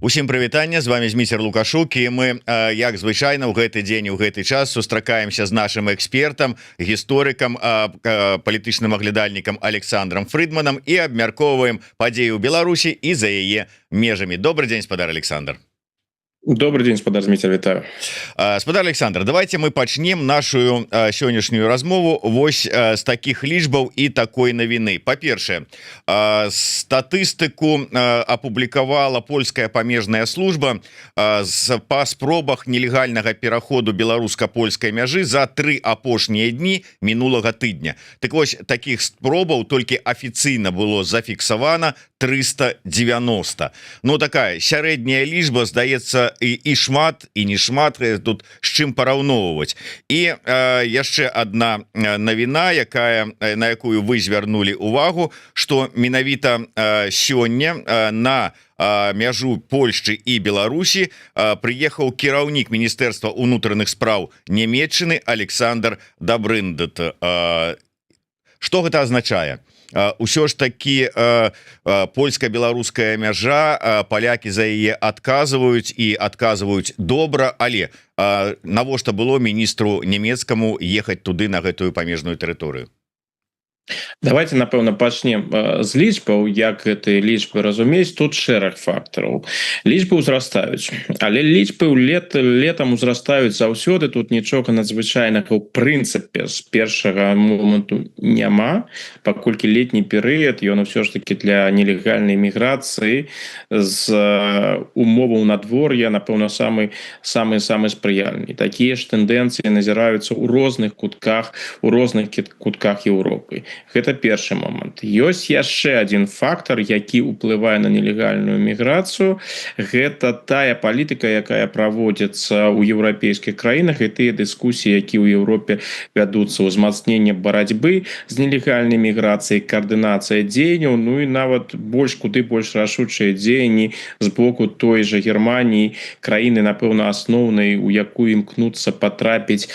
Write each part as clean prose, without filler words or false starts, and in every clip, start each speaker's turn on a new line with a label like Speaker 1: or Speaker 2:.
Speaker 1: Усім прывітанне, з вамі Зміцер Лукашук, і мы, як звычайна ў гэты дзень, у гэты час, сустракаемся з нашим экспертам, гісторыкам, палітычным аглядальнікам Александром Фрыдманам і абмяркоўваем падзеі ў Беларусі і за яе межамі. Добры дзень, спадар Александр.
Speaker 2: Добры дзень, спадар Зміцер, вітаю.
Speaker 1: Спадар Александр, давайте мы пачнем нашу сённяшнюю размову вось з таких лічбаў і такой навіны. Па-першае, статыстыку апублікавала польская памежная служба з па спробах нелегальнага пераходу беларуска-польскай мяжы за 3 апошнія дні мінулага тыдня. Так вось, таких спробаў толькі афіцыйна было зафіксавана 390. Ну, такая сярэдняя лічба, здаецца, і шмат, і не шмат, тут з чым параўноўваць. І яшчэ одна навіна, якая на якую вы звярнулі увагу, что менавіта сёння на мяжу Польшчы і Беларусі прыехаў кіраўнік Міністэрства унутраных спраў Нямеччыны Александр Дабрындт. Что гэта азначае? Ўсё ж таки польска-беларуская мяжа, палякі за яе адказваюць, і адказваюць добра, але навошта было міністру нямецкаму ехаць туды, на гэтую памежную тэрыторыю?
Speaker 2: Давайте, напэўна, пачнем з лічбаў. Як гэтыя лічбы разумець? Тут шэраг фактараў. Лічбы ўзрастаюць, але лічбы ў летам узрастаюць заўсёды, тут нічога надзвычайнага ў прынцыпе з першага моманту няма, паколькі летні перыяд, ён ўсё ж таки для нелегальнай міграцыі з умоваў надвор'я, напэўна, самы самы самы спрыяльны. Такія ж тэндэнцыі назіраюцца ў розных кутках, у розных кутках Еўропы. Гэта першы момант. Ёсць яшчэ один фактор, які уплывае на нелегальную міграцыю. Гэта тая палітыка, якая праводзіцца ў еўрапейскіх краінах, і тыя дыскусіі, які ў Еўропе вядуцца: ўзмацнення барацьбы з нелегальнай міграцыяй, каардынацыя дзеянняў, ну і нават больш, куды больш рашучыя дзеянні з боку той жа Германіі, краіны, напэўна, асноўнай, у якую імкнуцца патрапіць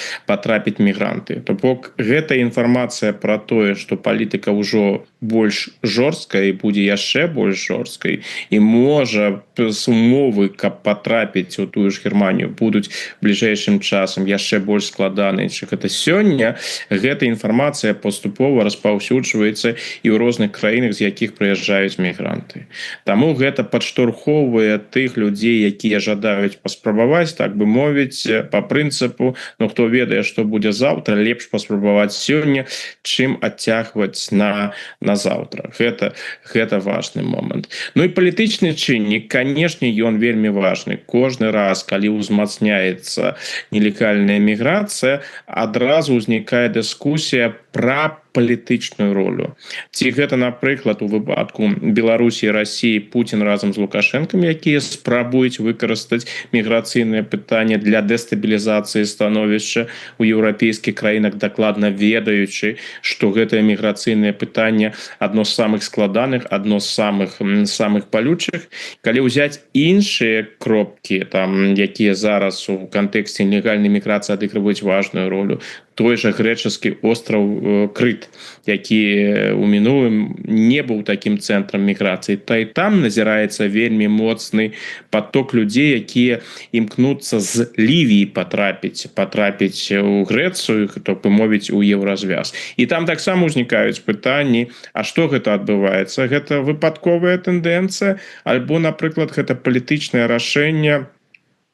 Speaker 2: мігранты. То бок гэта інфармацыя про тое, что палітыка ўжо больш жорсткая і будзе яшчэ больш жорсткай, і, можа, з умовы, каб патрапіць у тую ж Германію, будуць бліжэйшым часам яшчэ больш складаныя, чым гэта сёння. Гэта інфармацыя паступова распаўсюджваецца і ў розных краінах, з якіх прыязджаюць мігранты. Таму гэта падштурхоўвае тых людзей, якія жадаюць паспрабаваць, так бы мовіць, по прынцыпу: «Ну, хто ведае, што будзе заўтра, лепш паспрабаваць сёння, чым адцягваць на заўтра». Гэта важный момант. Ну і палітычны чыннік, канешне, ён вельмі важны. Кожны раз, калі ўзмацняецца нелегальная міграцыя, адразу ўзнікае дыскусія пра палітычную ролю. Ці гэта, напрыклад, у выпадку Беларусі, России Путін разам з Лукашэнкам, якія спрабуюць выкарыстаць міграцыйнае пытанне для дэстабілізацыі становішча у еўрапейскіх краінах, дакладна ведаючы, што гэтае міграцыйнае пытанне адно з самых складаных, адно з самых палючых. Калі ўзяць іншыя кропкі там, якія зараз у кантэксце нелегальнай міграцыі адыгрываюць важную ролю, той жа грэчаскі остров Крыт, які у мінулым не быў таким цэнтрам міграцыі, та і там назіраецца вельмі моцны поток людзей, якія імкнуцца з Лівіі патрапіць у Грэцыю, так бы мовіць, у Еўразвяз. І там таксама ўзнікаюць пытанні: А что гэта адбываецца? Гэта выпадковая тэндэнцыя альбо, напрыклад, гэта палітычнае рашэнне,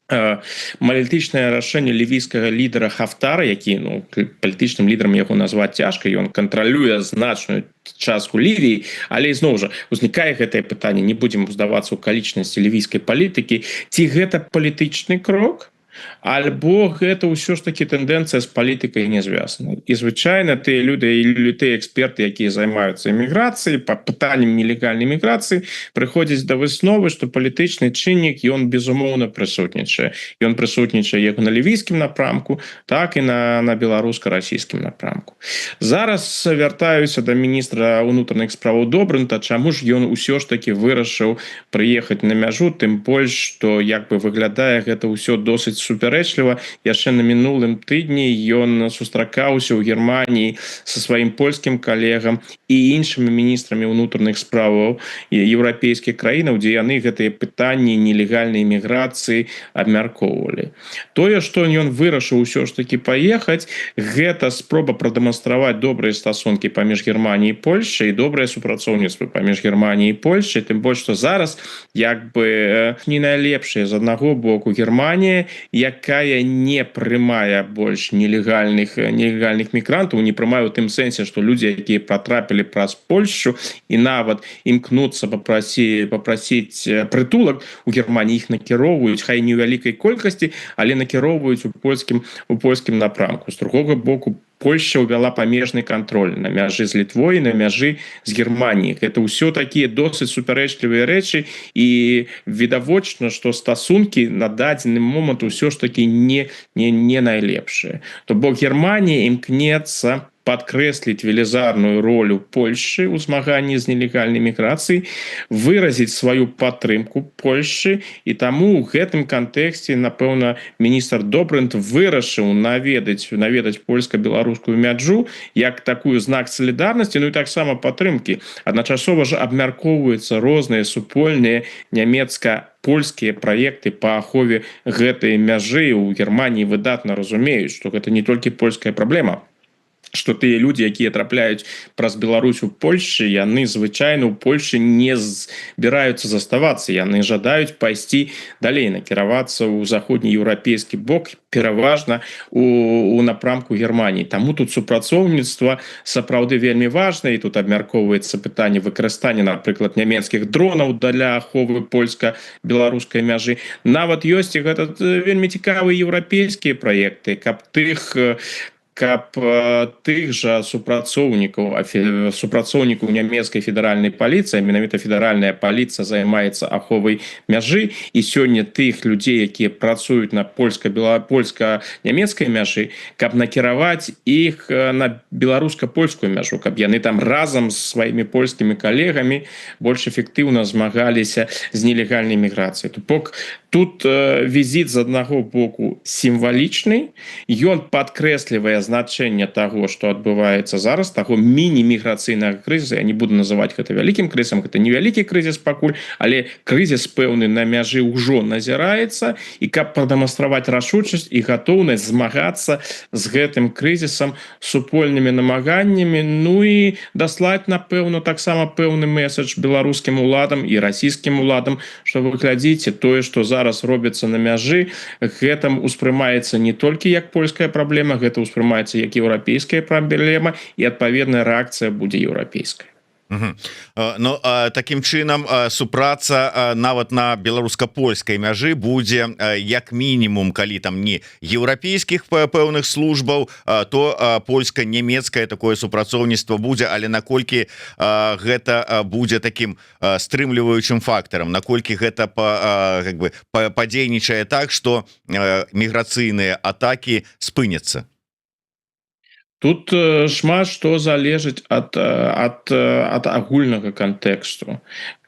Speaker 2: лівійскага лідара Хафтара, які, ну, палітычным лідарам яго назваць цяжка, ён кантралюе значную частку Лівіі, але ізноў жа узнікае гэтае пытанне, не будзем уздавацца ў акалічнасці лівійскай палітыкі, ці гэта палітычны крок, альбо гэта ўсё ж таки тэндэнцыя, з палітыкай не звязана? І, звычайна, тыя люди і тыя эксперты, якія займаюцца эміграцыяй, по пытанням нелегальнай міграцыі, прыходзяць да высновы, что палітычны чыннік, ён безумоўна прысутнічае. Ён прысутнічае як на лівійскім напрамку, так і на беларуска-расійскім напрамку. Зараз вяртаюся да міністра унутраных справаў Добрынта. Чаму ж ён усё ж таки вырашыў прыехаць на мяжу, тым больш что як бы выглядае гэта ўсё досыць супярэчліва. Яшчэ на мінулым тыдні ён сустракаўся ў Германіі со сваім польскім калегам і іншымі міністрамі ўнутраных справаў еўрапейскіх краінаў, дзе яны гэтыя пытанні нелегальнай міграцыі абмяркоўвалі. Тое, што ён вырашыў усё ж таки паехаць, гэта спроба прадэманстраваць добрыя стасункі паміж Германіяй, Польшчай і добрае супрацоўніцтва паміж Германіяй і Польшчай, тым больш што зараз як бы не найлепшыя. З аднаго боку, Германія, якая не прымае больш нелегальных мігрантаў, не прымаю у тым сэнсе, што людзі, якія патрапілі праз Польшчу і нават імкнуцца папрасіць прытулак у Германіі, іх накіроўваюць, хай не ў вялікай колькасці, але накіроўваюць у польскім напрамку. З другога боку, Польша ўвяла памежны кантроль на мяжы з Літвой, на мяжы з Германіяй. Это ўсё такія досыць супярэчлівыя рэчы, і відавочна, што стасункі на дадзены момант усё ж таки не найлепшыя. То бок Германія імкнецца падкрэсліць велізарную ролю Польшчы ў змаганні з нелегальнай міграцыяй, выразіць сваю падтрымку Польшчы, і таму ў гэтым кантэксце, напэўна, міністр Добрынт вырашыў наведаць польска-беларускую мяжу як такую знак салідарнасці, ну і таксама падтрымкі. Адначасова ж абмяркоўваюцца розныя супольныя нямецка польскія праекты па ахове гэтай мяжы. У Германіі выдатна разумеюць, што гэта не толькі польская праблема, что тыя людзі, якія трапляюць праз Беларусь у Польшчы, яны звычайна ў Польшчы не збіраюцца заставацца, яны жадаюць пайсці далей, накіравацца ў заходнееўрапейскі бок, пераважна у напрамку Германіі. Таму тут супрацоўніцтва сапраўды вельмі важна, і тут абмяркоўваецца пытанне выкарыстання, напрыклад, нямецкіх дронаў для аховы польска-беларускай мяжы. Нават ёсць і гэта вельмі цікавыя еўрапейскія праекты, каб тых жа супрацоўнікаў нямецкай федэральнай паліцыі, менавіта федэральная паліцыя займаецца аховай мяжы, і сёння тых людзей, якія працуюць на польска-нямецкай мяжы, каб накіраваць іх на беларуска-польскую мяжу, каб яны там разам з сваімі польскімі калегамі больш эфектыўна змагаліся з нелегальнай міграцыяй. То бок тут візіт з аднаго боку сімвалічны, ён падкрэслівае значэнне таго, што адбываецца зараз, таго міні-міграцыйнага крызіса. Я не буду называть гэта вялікім крызісам, гэта невялікі крызіс пакуль, але крызіс пэўны на мяжы ўжо назіраецца, і каб прадэманстраваць рашучасць і гатоўнасць змагацца з гэтым крызісам супольнымі намаганнямі, ну і даслаць, напэўна, таксама пэўны месседж беларускім уладам і расійскім уладам, што вы глядзіце, тое, што зараз робіцца на мяжы, гэтым успрымаецца не толькі як польская праблема, гэта ўспрымаецца як еўрапейская праблема, і адпаведная рэакцыя будзе еўрапейская.
Speaker 1: Ну, таким чынам, супраца нават на беларуска-польскай мяжы будзе як мінімум, калі там не еўрапейскіх пэўных службаў, то польска-нямецкае такое супрацоўніцтва будзе. Але наколькі гэта будзе таким стрымліваючым фактарам, наколькі гэта как бы падзейнічае так, что міграцыйныя атаки спыняцца?
Speaker 2: Тут шмат што залежыць ад агульнага кантэксту.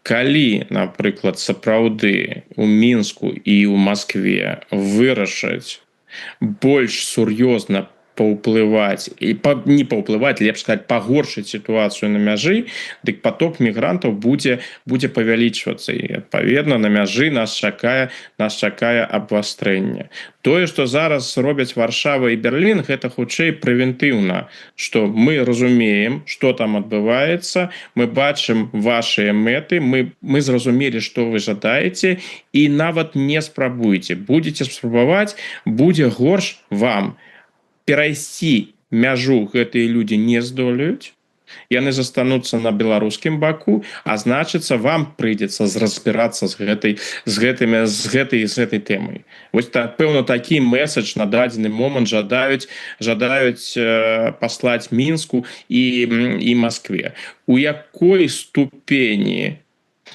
Speaker 2: Калі, напрыклад, сапраўды у Мінску і ў Маскве вырашаць больш сур'ёзна паўплываць і не паўплываць, лепш сказать, пагоршыць сітуацыю на мяжы, дык поток мігрантаў будзе павялічвацца, і адпаведна на мяжы нас чакае абвастрэнне. Тое, што зараз робяць Варшава і Берлін, гэта хутчэй прэвентыўна, што мы разумеем, что там адбываецца, мы бачым ваши мэты, мы зразумелі, што вы жадаеце, і нават не спрабуйце, будете спрабаваць, будзе горш вам. Перайсці мяжу гэтыя людзі не здолеюць, яны застануцца на беларускім баку, а значыцца, вам прыйдзецца разбірацца з гэтай з гэтымі з гэтай тэмай. Вось так, пэўна, такі месседж на дадзены момант жадаюць паслаць Мінску і Маскве. У якой ступені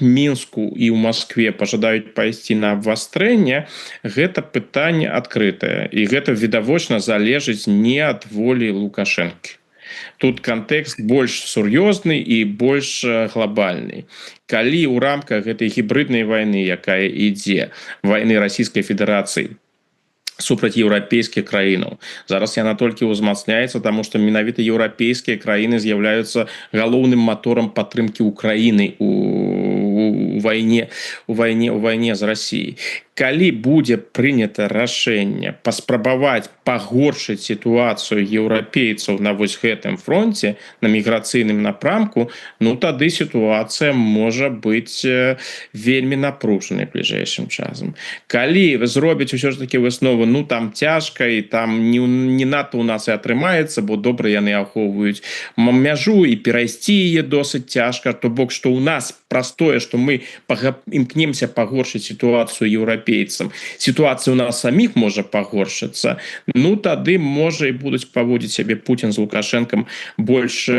Speaker 2: Мінску і ў Маскве пажадаюць пайсці на абвастрэнне, гэта пытанне адкрытае, і гэта відавочна залежыць не ад волі Лукашэнкі. Тут кантэкст больш сур'ёзны і больш глобальны. Калі ў рамках гэтай гібрыднай вайны, якая ідзе, вайны Расійскай Федэрацыі Супраць еўрапейскіх краінаў. Зараз яна толькі ўзмацняецца, таму што менавіта еўрапейскія краіны з'яўляюцца галоўным маторам падтрымкі Украіны у вайне з Расіяй. Калі будзе прынята рашэнне паспрабаваць пагоршыць сітуацыю еўрапейцаў на вось гэтым фронте, на міграцыйным напрамку, ну, тады сітуацыя можа быць вельмі напружанай бліжэйшым часам. Калі зробіць усё ж таки выснову: ну, там цяжка і там не надта у нас і атрымаецца, бо добра яны ахоўваюць мяжу і перайсці яе досыць цяжка, то бок что у нас простое, что мы імкнемся пагоршыць сітуацыю еўрапейцам, сітуацыя у нас саміх можа пагоршыцца, ну, тады, можа, і будуць паводзіць сябе Путін з Лукашэнкам больш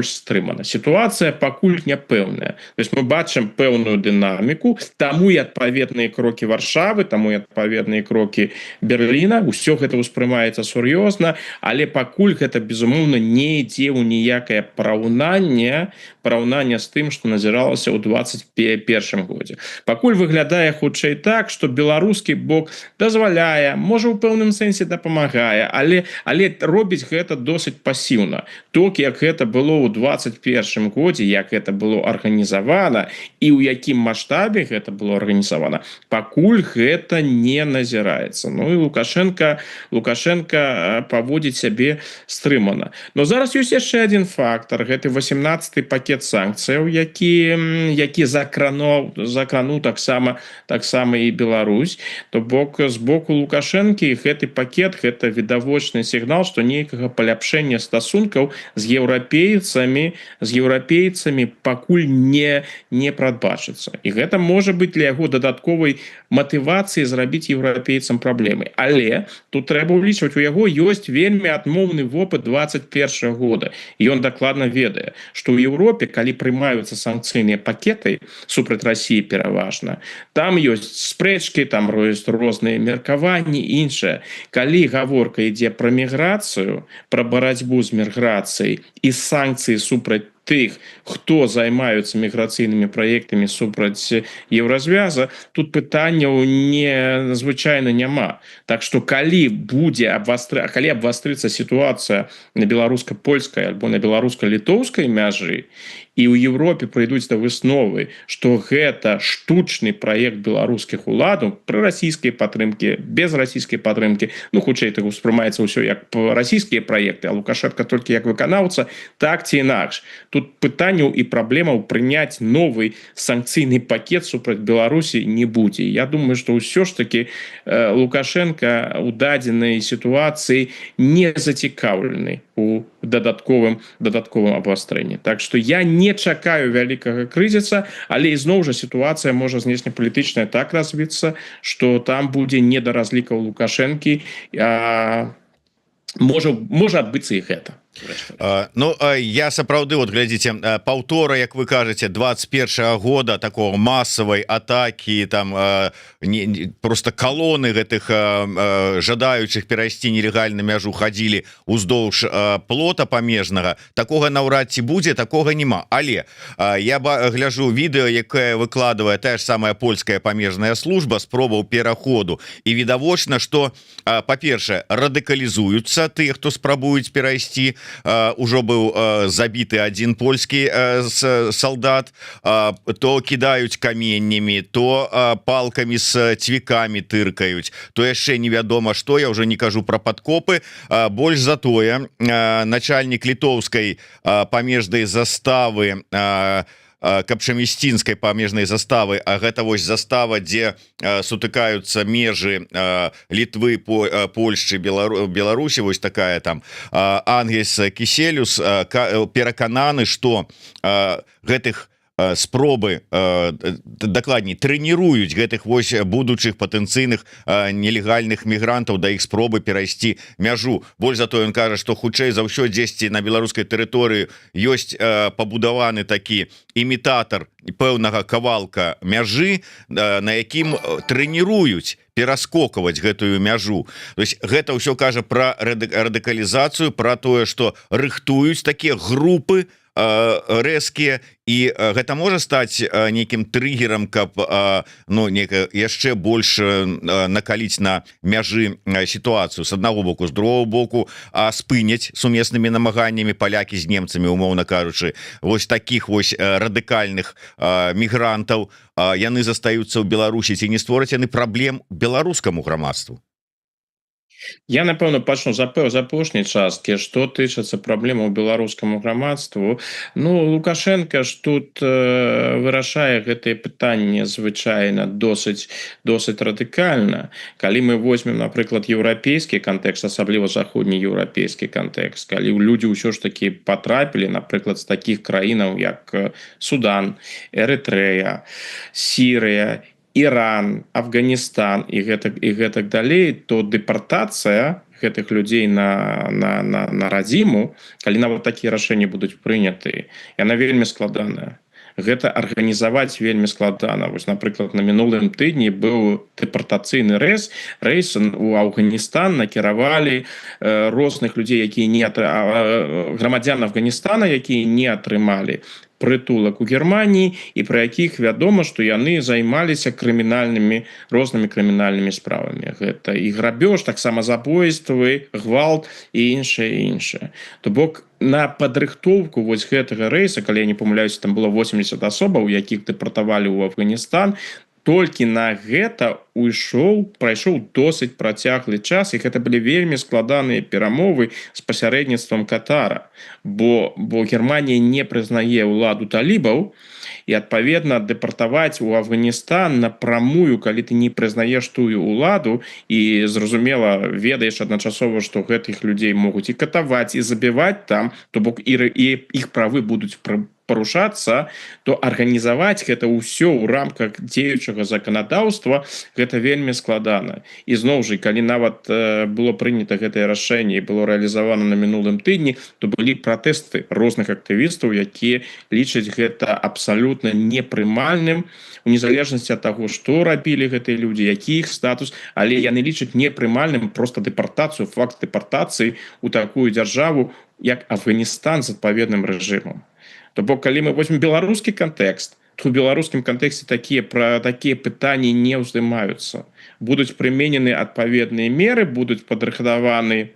Speaker 2: стрымана. Сітуацыя пакуль няпэўная. То есть мы бачым пэўную дынаміку, таму і адпаведныя крокі Варшавы, таму і адпаведныя крокі Берліна. Ўсё гэта ўспрымаецца сур'ёзна, але пакуль гэта, безумоўна, не ідзе ў ніякае параўнанне з тым, што назіралася ў 21 годзе. Пакуль выглядае хутчэй так, что беларускі бок дазваляе, можа, у пэўным сэнсе дапамагае, але робіць гэта досыць пасіўна. Ток, як гэта было ў 21 годзе, як гэта было арганізавана і ў якім маштабе гэта было арганізавана, пакуль гэта не назіраецца. Ну і Лукашэнка паводзіць сябе стрымана. Но зараз ёсць яшчэ один фактор: гэты 18 пакет санкцыяў, які закрануў таксама і Беларусь. То бок з боку Лукашэнкі гэты пакет — гэта відавочны сігнал, што нейкага паляпшэння стасункаў з еўрапейцамі пакуль не прадбачыцца, і гэта можа быць для яго дадатковай матывацыі зрабіць еўрапейцам праблемы. Але тут трэба ўлічваць: у яго ёсць вельмі адмоўны вопыт 21 года, і ён дакладна ведае, што ў Еўропе, калі прымаюцца санкцыйныя пакеты супраць Расіі, пераважна там ёсць спрэчкі, там ёсць розныя меркаванні, іншае. Калі гаворка ідзе пра міграцыю, пра барацьбу з міграцыяй і санкцыі супраць тых, хто займаюцца міграцыйнымі праектамі супраць Еўразвяза, тут пытанняў не звычайна няма. Так что калі абвастрыцца сітуацыя на беларуска-польскай альбо на беларуска-літоўскай мяжы і ў Еўропе прыйдуць да высновы, что гэта штучны праект беларускіх уладаў пры расійскай падтрымке, без расійскай падтрымки, ну, хутчэй так успрымаецца ўсё як расійскія праекты, а Лукашэнка толькі як выканаўца, так ці інакш, тут пытанняў і праблемаў прыняць новы санкцыйны пакет супраць Беларусі не будзе. Я думаю, что ўсё ж таки Лукашэнка у дадзенай сітуацыі не зацікаўлены у дадатковым абвастрэнні. Так что я не чакаю вялікага крызіса, але ізноў жа сітуацыя можа знешнепалітычная так развіцца, что там будзе не да разлікаў Лукашэнкі, можа адбыцца і гэта.
Speaker 1: Ну, я сапраўды, вот глядзіце, паўтора, як вы кажаце, 21 года, такого масавай атаки там, не, просто калоны гэтых жадаючых перайсці нелегальна мяжу хадзілі уздоўж плота памежнага, такога наўрад ці будзе, такога няма. Але я гляжу відэо, якое выкладывае тая ж самая польская памежная служба, спробаў пераходу, і відавочна, что, па-першае, радыкалізуюцца тыя, хто спрабуюць перайсці, ўжо быў забіты один польскі солдат, то кідаюць каменнямі, то палкамі с цвікамі тыркаюць, то яшчэ невядома что, я уже не кажу про подкопы. Больш за тое, начальнік літоўскай памежнай заставы, капшамісцінскай памежнай заставы, А гэта вось застава, дзе сутыкаюцца межы Літвы, по Польшчы, Беларусі, вось такая там, Ангельс Кіселюс перакананы, что гэтых спробы, дакладней, трэніруюць гэтых вось будучых патэнцыйных нелегальных мігрантаў да іх спробы перайсці мяжу. Больш за то, ён кажа, что хутчэй за ўсё дзесьці на беларускай тэрыторыі ёсць пабудаваны такі імітатар пэўнага кавалка мяжы, на якім трэніруюць пераскокаваць гэтую мяжу. То есть гэта ўсё кажа про радыкалізацыю, про тое, что рыхтуюць такія групы. рэзкія, і гэта можа стаць нейкім трыггерам, каб, ну, нека яшчэ больш накаліць на мяжы сітуацыю с аднаго боку, з другого боку, а спыняць сумеснымі намаганнямі палякі з немцамі, умоўна кажучы, вось таких вось радыкальных мігрантаў, яны застаюцца ў Беларусі, ці не створаць яны праблем беларускаму грамадству?
Speaker 2: Я, напэўна, пачну з апошняй часткі. Што тычыцца праблемаў беларускаму грамадству, ну, Лукашенко ж тут вырашае гэтые пытанні звычайна досыць радыкальна. Калі мы возьмем, напрыклад, еўрапейскі кантэкст, асабліва заходнееўрапейскі кантэкст, калі людзі ўсё ж таки потрапілі, напрыклад, з таких краінаў, як Судан, Эрытрэя, Сірыя, Іран, Афганістан і гэтак далей, то дэпартацыя гэтых людзей на радзіму, калі нават такія рашэнні будуць прыняты, яна вельмі складаная. Гэта арганізаваць вельмі складана. Вось, напрыклад, на мінулым тыдні быў дэпартацыйны рэйс у Афганістан, накіравалі розных людзей, якія не грамадзян Афганістана, якія не атрымалі прытулак у Германіі і пра якіх вядома, што яны займаліся крымінальнымі рознымі крымінальнымі справамі. Гэта і грабёж, таксама забойствы, гвалт і іншае. То бок на падрыхтоўку вось гэтага рэйса, калі я не памыляюсь, там было 80 асобаў, якіх дэпартавалі ў Афганістан, толькі на гэта уйшоў прайшоў досыць працяглы час, і гэта былі вельмі складаныя перамовы з пасярэдніцтвам Катара, бо Германія не прызнае ўладу талібаў, і, адпаведна, дэпартаваць у Афганістан напрамую, калі ты не прызнаеш тую ўладу і, зразумела, ведаеш адначасова, што гэтых людзей могуць і катаваць, і забіваць там, то бок і іх правы будуць парушацца, то арганізаваць гэта ўсё ў рамках дзеючага заканадаўства гэта вельмі складана. І зноў жа, калі нават было прынята гэтае рашэнне і было рэалізавана на мінулым тыдні, то былі пратэсты розных актывістаў, якія лічаць гэта абсалютна непрымальным, у незалежнасці ад таго, што рабілі гэтыя людзі, які іх статус, але яны лічаць непрымальным просто дэпартацыю, факт дэпартацыі у такую дзяржаву, як Афганістан, з адпаведным рэжымам. То бок, калі мы возьмем беларускі кантэкст, то ў беларускім кантэксце пра такія пытанні не ўздымаюцца. Будуць прыменены адпаведныя меры, будуць падрыхтаваны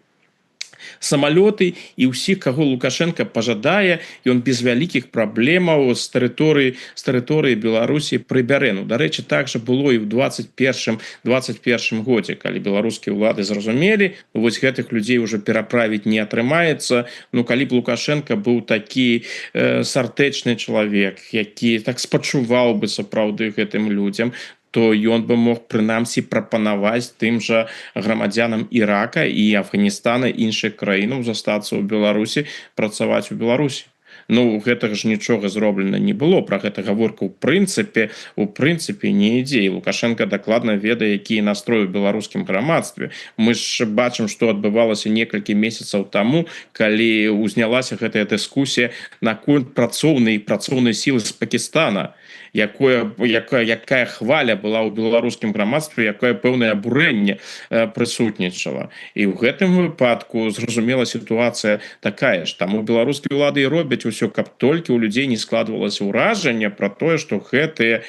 Speaker 2: самалёты, і ўсіх, каго Лукашенко пажадае, ён без вялікіх праблемаў з тэрыторыі Беларусі прыбярэ. Ну, дарэчы, так жа было і в 21 годзе, калі беларускія ўлады зразумелі: ну, вось гэтых людзей уже пераправіць не атрымаецца. Ну, калі б Лукашенко быў такі сардэчны чалавек, які так спачуваў бы сапраўды гэтым людзям, то ён бы мог прынамсі прапанаваць тым жа грамадзянам Ірака і Афганістана, іншых краінаў застацца ў Беларусі, працаваць у Беларусі. Ну, гэтага ж нічога зроблена не было, про гэта гаворка у прынцыпе не ідзе. І Лукашенко дакладна ведае, якія настроі ў беларускім грамадстве. Мы ж бачым, што адбывалася некалькі месяцаў таму, калі узнялася гэтая дыскусія наконт працоўнай сілы з Пакістана, якое якая якая хваля была ў беларускім грамадстве, якое пэўнае абурэнне прысутнічала. І ў гэтым выпадку, зразумела, сітуацыя такая ж. Таму беларускія ўлады і робяць усё, каб толькі ў людзей не складвалася ўражанне про тое, што гэтыя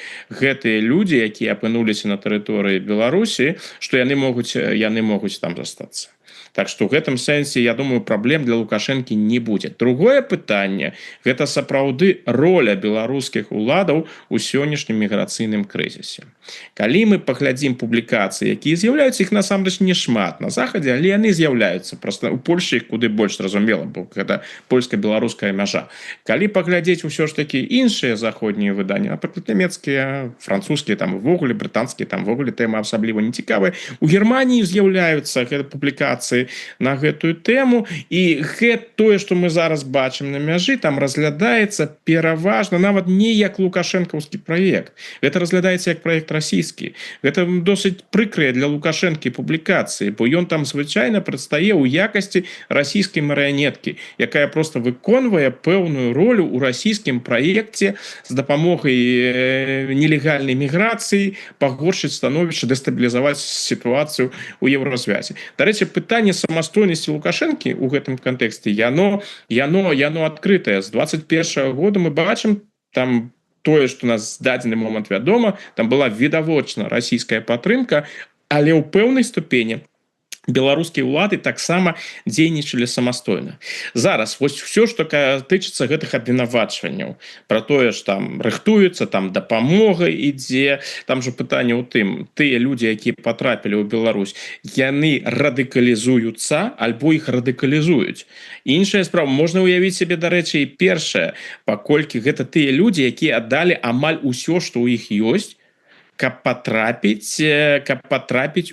Speaker 2: людзі, якія апынуліся на тэрыторыі Беларусі, што яны могуць там застацца. Так что ў гэтым сэнсе, я думаю, праблем для Лукашэнкі не будзе. Другое пытанне — гэта сапраўды роля беларускіх уладаў у сённяшнім міграцыйным крызісе. Калі мы паглядзім публікацыі, якія з'яўляюцца, іх насамрэч не шмат на захадзе, але яны з'яўляюцца, просто у Польше іх куды больш, зразумела, бо гэта польска-беларуская мяжа. Калі паглядзець усё ж такі іншыя заходнія выданні, напрыклад, нямецкія, французскія, там увогуле брытанскія, там увогуле тэма асабліва не цікавая. У Германіі з'яўляюцца гэта публікацыі на гэтую тэму, і тое, што мы зараз бачым на мяжы, там разглядаецца пераважна нават не як лукашэнкаўскі праект, гэта разглядаецца як праект расійскі. Гэта досыць прыкрыя для Лукашэнкі публікацыі, бо ён там звычайна прадстае ў якасці расійскай марыянеткі, якая просто выконвае пэўную ролю ў расійскім праекце з дапамогай нелегальнай міграцыі пагоршыць становішча, дэстабілізаваць сітуацыю у Еўразвязе. Дарэчы, пытанне Пытанне самастойнасці Лукашэнкі у гэтым кантэксце, яно адкрытае. З 21 года мы бачым там тое, что нас дадзены момант вядома, там была відавочна расійская падтрымка, але ў пэўнай ступені беларускія ўлады таксама дзейнічалі самастойна. Зараз вось все, что тычыцца гэтых абвінавачванняў про тое ж, там рыхтуецца, там дапамога ідзе, там же пытанне ў тым: тыя людзі, якія потрапілі ў Беларусь, яны радыкалізуюцца альбо іх радыкалізуюць? Іншая справа, можна уявіць себе, дарэчы, і першае, паколькі гэта тыя людзі, якія аддалі амаль усё, что ў іх ёсць, каб патрапіць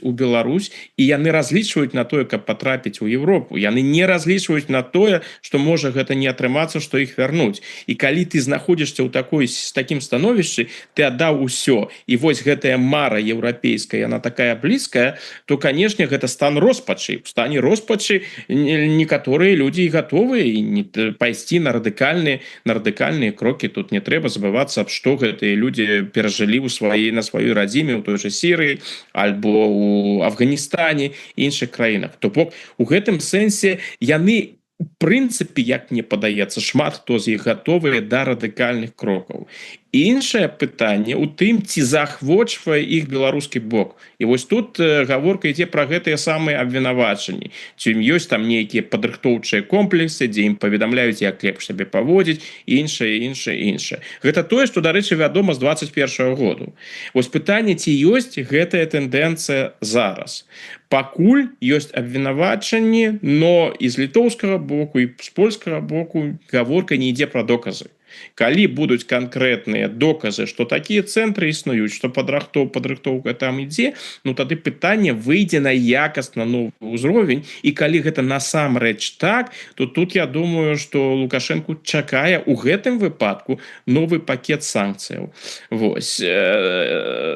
Speaker 2: у Беларусь, і яны разлічваюць на тое, каб патрапіць у Европу. Яны не разлічваюць на тое, что можа гэта не атрымацца, что іх вярнуць. І калі ты знаходзішся ў такой з такім становішчы, ты аддаў усё, і вось гэтая мара еўрапейская, она такая блізкая, то, канешне, гэта стан роспачы. В стане роспачы некаторыя людзі і гатовыя і не пайсці на радыкальныя крокі. Тут не трэба забывацца, што гэтыя людзі перажылі ў сваей на сваёй радзіме, у той же Сірыі альбо у Афганістане, іншых краінах. То бок у гэтым сэнсе яны, у прынцыпе, як мне падаецца, шмат хто з іх гатовыя да радыкальных крокаў. Іншае пытанне у тым, ці заахвочвае іх беларускі бок. І вось тут гаворка ідзе пра гэтыя самыя абвінавачанні, ці ім ёсць там нейкія падрыхтоўчыя комплексы, дзе ім паведамляюць, як лепш сябе паводзіць, іншае, іншае, іншае. Гэта тое, што, дарэчы, вядома з 21 году. Вось пытанне, ці ёсць гэтая тэндэнцыя зараз. Пакуль ёсць абвінавачанні, но і з літоўскага боку, і з польскага боку гаворка не ідзе пра доказы. Калі будуць канкрэтныя доказы, что такія цэнтры існуюць, что падрыхтоўка там ідзе, ну, тады пытанне выйдзе на якасна новы ўзровень. І калі гэта насамрэч так, то тут, я думаю, что Лукашенко чакае у гэтым выпадку новы пакет санкцыяў. Вось,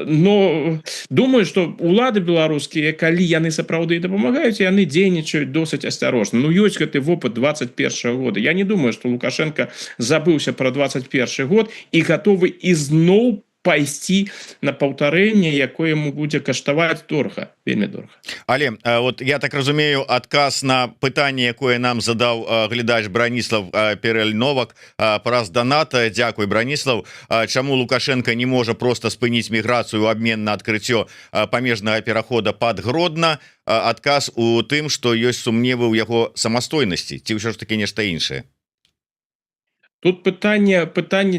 Speaker 2: но думаю, что улады беларускія, калі яны сапраўды дапамагаюць, яны дзейнічаюць досыць асцярожна. Ну, ёсць гэты вопыт 21 года. Я не думаю, что Лукашенко забыўся про 21 год і гатовы ізноў пайсці на паўтарэнне, якое ему будзе каштаваць дорага, вельмі дорага.
Speaker 1: Але вот я так разумею, адказ на пытанне, якое нам задаў глядач Браніслав Перель Новак праз даната, Дякуй, Браніслав, чаму Лукашенко не можа просто спыніць міграцыю обмен на адкрыццё памежнага перахода под Гродно, адказ у тым, что ёсць сумневы ў яго самастойнасці, ці ўсё ж таки нешта іншае?
Speaker 2: Тут пытанне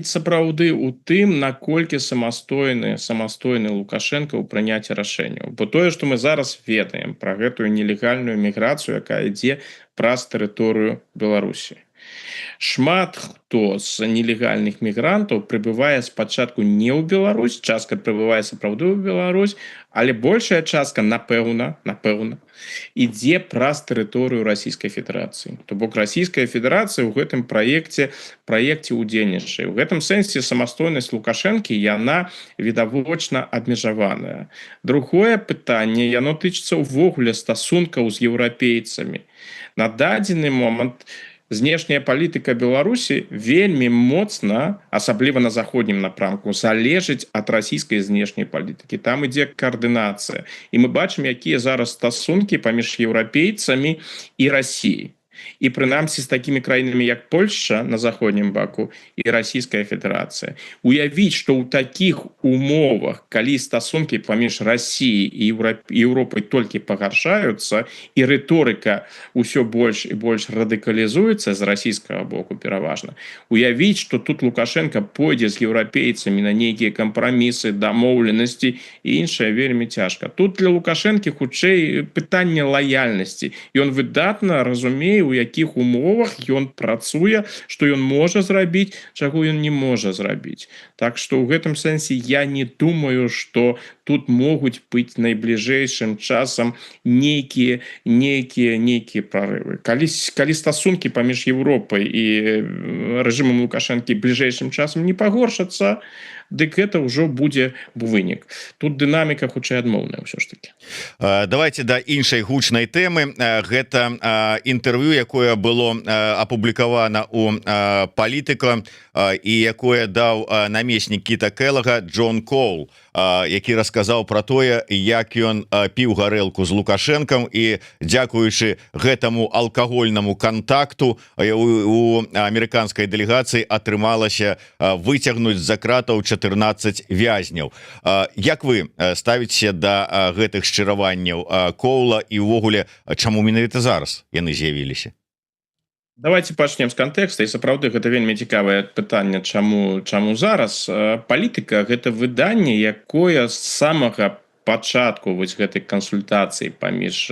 Speaker 2: сапраўды у тым, наколькі самастойны Лукашенко ў прыняцці рашэнняў. Бо тое, што мы зараз ведаем пра гэтую нелегальную міграцыю, якая ідзе праз тэрыторыю Беларусі, шмат хто з нелегальных мігрантаў прыбывае спачатку не ў Беларусь. Частка прыбывае сапраўды ў Беларусь, але большая частка, напэўна, ідзе праз тэрыторыю Расійскай Федэрацыі. То бок Расійская Федэрацыя ў гэтым праекце удзельнічае. У гэтым сэнсе самастойнасць Лукашэнкі, яна відавочна абмежаваная. Другое пытанне, яно тычыцца ўвогуле стасункаў з еўрапейцамі. На дадзены момант знешняя палітыка Беларусі вельмі моцна, асабліва на заходнім напрамку, залежыць ад расійскай знешняй палітыкі. Там ідзе каардынацыя, і мы бачым, якія зараз стасункі паміж еўрапейцамі і Расіяй, і прынамсі з такімі краінамі, як Польша на заходнім баку і Расійская Федэрацыя. Уявіць, што ў такіх умовах, калі стасункі паміж Расіяй і Еўропай толькі пагаршаюцца і рыторыка ўсё больш і больш радыкалізуецца з расійскага боку пераважна, уявіць, что тут Лукашенко пойдзе з еўрапейцамі на нейкія кампрамісы, дамоўленасці і іншае, вельмі цяжка. Тут для Лукашэнкі хутчэй пытанне лаяльнасці. Ён выдатна разумее, у якіх умовах ён працуе, что ён можа зрабіць, чаго ён не можа зрабіць. Так что ў гэтым сэнсе я не думаю, что тут могуць быць найбліжэйшым часам нейкія прорывы. Калі стасункі паміж Европай і рэжымам Лукашэнкі бліжэйшым часам не пагоршацца, дык это ўжо будзе вынік. Тут дынаміка хутчэй адмоўная ўсё ж таки.
Speaker 1: Давайте да іншай гучнай тэмы. Гэта інтэрв'ю, якое было апублікавана у «Палітыка» і якое даў намеснік Намеснік Кіта Келага Джон Коул, які расказаў про тое, як ён піў гарэлку з Лукашэнкам, і дзякуючы гэтаму алкагольнаму контакту у амерыканскай дэлегацыі атрымалася выцягнуць з-за кратаў 14 вязняў. Як вы ставіце да гэтых шчыраванняў Коула і увогуле, чаму менавіта зараз яны з'явіліся?
Speaker 2: Давайте пачнем з кантэкста. І сапраўды, гэта вельмі цікавае пытанне, чаму зараз. «Палітыка» — гэта выданне, якое з самага пачатку вось гэтай кансультацыі паміж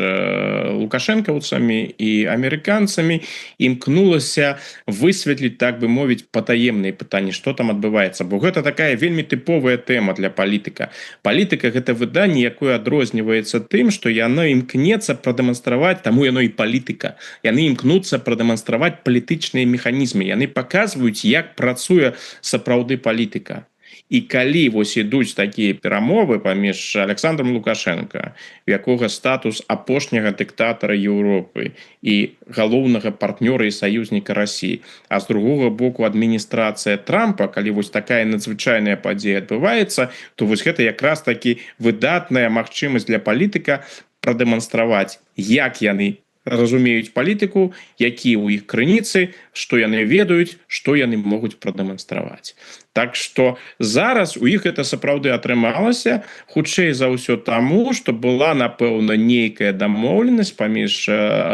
Speaker 2: лукашэнкаўцамі і амерыканцамі імкнулася высветліць, так бы мовіць, патаемныя пытанні, что там адбываецца, бо гэта такая вельмі тыповая тэма для «Палітыка». «Палітыка» — гэта выданне, якое адрозніваецца тым, что яно імкнецца прадэманстраваць, таму яно і «Палітыка», яны імкнуцца прадэманстраваць палітычныя механізмы, яны паказваюць, як працуе сапраўды палітыка. І калі вось ідуць такія перамовы паміж Александром Лукашенко, у якога статус апошняга дыктатара Еўропы і галоўнага партнёра і саюзніка России, а з другога боку адміністрацыя Трампа, калі вось такая надзвычайная падзея адбываецца, то вось гэта якраз таки выдатная магчымасць для «Палітыка» прадэманстраваць, як яны разумеюць палітыку, якія ў іх крыніцы, што яны ведаюць, што яны могуць прадэманстраваць. Так что зараз у іх это сапраўды атрымалася, хутчэй за ўсё таму, что была, напэўна, нейкая дамоўленасць паміж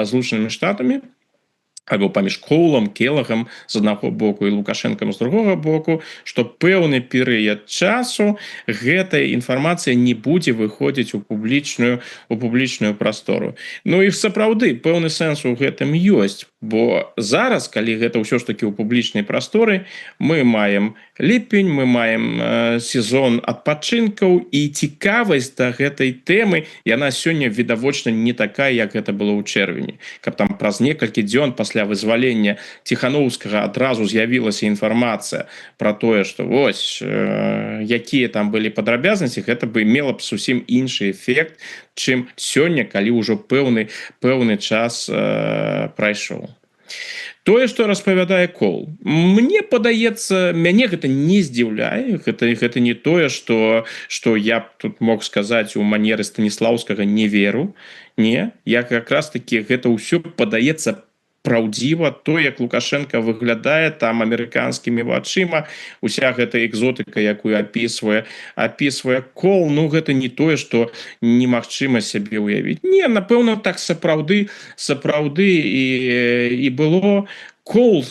Speaker 2: Злучанымі Штатамі альбо паміж Коулам, Келагам з аднаго боку і Лукашэнкам з другога боку, что пэўны перыяд часу гэтая інфармацыя не будзе выходзіць у публічную прастору. Ну і сапраўды, пэўны сэнс у гэтым ёсць, бо зараз, калі гэта ўсё ж таки ў публічнай прасторы, мы маем ліпень, мы маем сезон адпачынкаў, і цікавасць да гэтай тэмы, яна сёння відавочна не такая, як гэта было ў чэрвені. Каб там праз некалькі дзён пасля вызвалення Ціхановскага адразу з'явілася інфармацыя про тое, что вось якія там былі падрабязнасці, гэта бы мела б зусім іншы эфект, чым сёння, калі ўжо пэўны час прайшоў. Тое, что распавядае Коул, мне падаецца, мяне гэта не здзіўляе. Гэта не тое, что я б тут мог сказаць у манеры Станіслаўскага: «Не веру». Не, як якраз таки гэта ўсё падаецца праўдзіва, то, як Лукашенко выглядае там амерыканскімі вачыма, уся гэта экзотыка, якую апісвае Коул, ну, гэта не тое, что немагчыма сябе ўявіць. Не, напэўна, так сапраўды і было. Коул,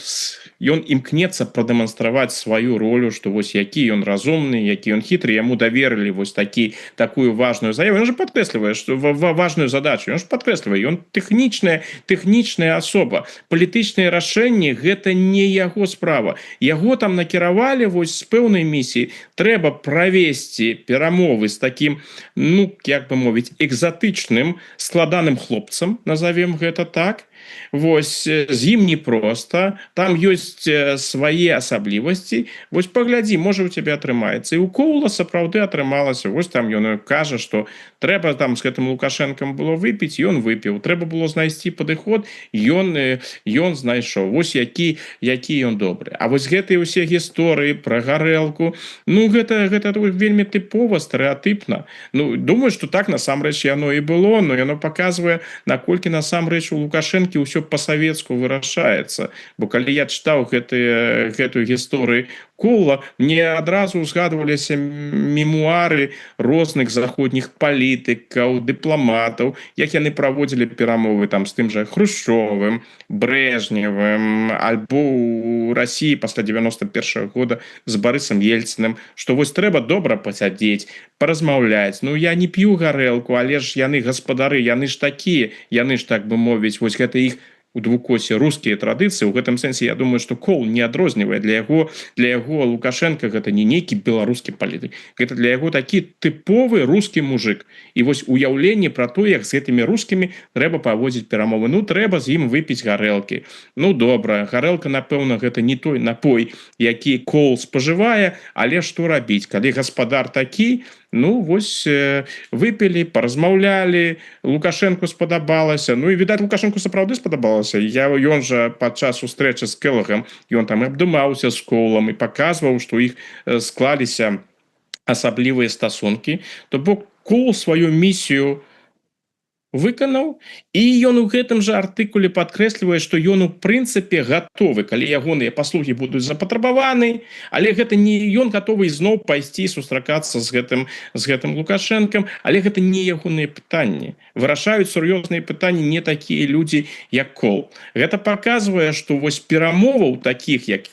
Speaker 2: ён імкнецца прадэманстраваць сваю ролю, что вось які ён разумны, які ён хітры, яму даверылі вось такую важную заяву. Он же падкрэслівае, что важную задачу, ён же падкрэслівае, ён тэхнічная асоба, палітычныя рашэнні — гэта не яго справа. Яго там накіравалі вось з пэўнай місіі: трэба правесці перамовы з таким, ну, як бы мовіць, экзатычным, складаным хлопцам, назовем гэта так. Вось з ім непросто, там ёсць свае асаблівасці. Вось паглядзі, можа, у тебя атрымаецца. І у Коула сапраўды атрымалася. Вось там ён кажа, что трэба там з гэтым Лукашэнкам было выпіць, ён выпіў, трэба было знайсці падыход, ён знайшоў. Вось які ён добры. А вось гэтыя ўсе гісторыі про гарэлку, ну, гэта вельмі тыпова, стэрэатыпна. Ну, думаю, что так насамрэч яно і было, но яно показвае, наколькі насамрэч у Лукашэнкі ўсё па-савецку вырашаецца. Бо калі я чытаў гэтую гісторыю Коула, мне адразу узгадваліся мемуары розных заходніх палітыкаў, дыпламатаў, як яны праводзілі перамовы там з тым жа Хрушчовым, Брэжневым альбо у России пасля 91-го года з Барысам Ельцыным, что вось трэба добра пасядзець, паразмаўляць. Ну, я не п'ю гарэлку, але ж яны гаспадары, яны ж такія, яны ж, так бы мовіць, вось гэта іх у двукосе рускія традыцыі. У гэтым сэнсе я думаю, что Коул не адрознівае, для яго Лукашенко — гэта не нейкі беларускі палітык, гэта для яго такі тыповы рускі мужик, і вось уяўленне про то, як з гэтымі рускімі трэба паводзіць перамовы. Ну, трэба з ім выпіць гарэлкі. Ну, добра, гарэлка, напэўна, гэта не той напой, які Коул спажывае, але што рабіць, калі гаспадар такі? Ну вось, выпілі, паразмаўлялі, Лукашенко спадабалася. Ну і, відаць, Лукашенко сапраўды спадабалася. Ён жа падчас сустрэчы з Келагам, ён там і абдымаўся з Колам і паказваў, што іх склаліся асаблівыя стасункі. То бок Кол сваю місію выканаў, і ён у гэтым жа артыкуле падкрэслівае, што ён у прынцыпе гатовы, калі ягоныя паслугі будуць запатрабаваны, але гэта не ён гатовы ізноў пайсці сустракацца з гэтым Лукашэнкам, але гэта не ягоныя пытанні. Вырашаюць сур'ёзныя пытанні не такія людзі, як Кол. Гэта паказвае, што вось перамоваў таких, як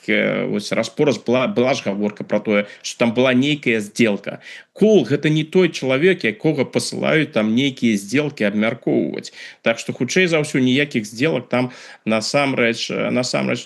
Speaker 2: вось раз-пораз была ж гаворка про тое, что там была нейкая сделка. Кол — гэта не той чалавек, якога пасылаюць там нейкія сделки абмяркоўваць. Так что, хутчэй за ўсё, ніякіх сделак там насамрэч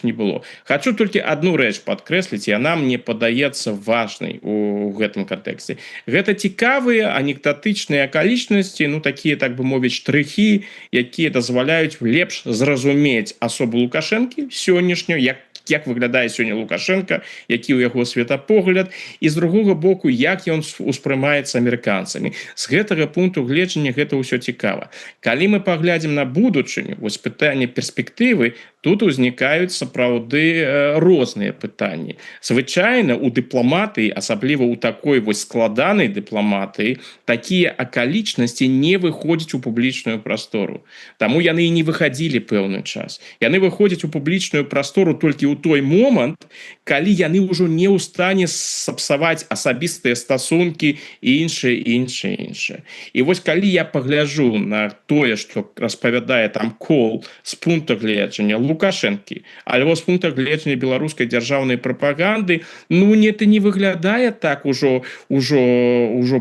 Speaker 2: не было. Хочу толькі одну рэч падкрэсліць, яна мне падаецца важнай у гэтым кантэксце. Гэта цікавыя анекдатычныя акалічнасці, ну, такія, так бы мовіць, штрыхі, якія дазваляюць лепш зразумець асобу Лукашэнкі сённяшнюю, як выглядае сёння Лукашенко, які ў яго светапогляд, і, з другога боку, як ён успрымаецца амерыканцамі. З гэтага пункту гледжання гэта ўсё цікава. Калі мы паглядзім на будучыню, вось пытанне перспектывы, тут узнікаюць сапраўды розныя пытанні. Звычайна у дыпламатыі, асабліва ў такой вось складанай дыпламатыі, такія акалічнасці не выходзяць у публічную прастору. Таму яны і не выхадзілі пэўны час. Яны выходзяць у публічную прастору толькі ў той момант, калі яны ўжо не ў стане сапсаваць асабістыя стасункі і іншае, іншае, іншае. І вось калі я пагляжу на тое, што распавядае там Кол з пункта гледжання Лукашэнкі альбо з пункта гледжання беларускай дзяржаўнай прапаганды, ну не, это не выглядае так ужо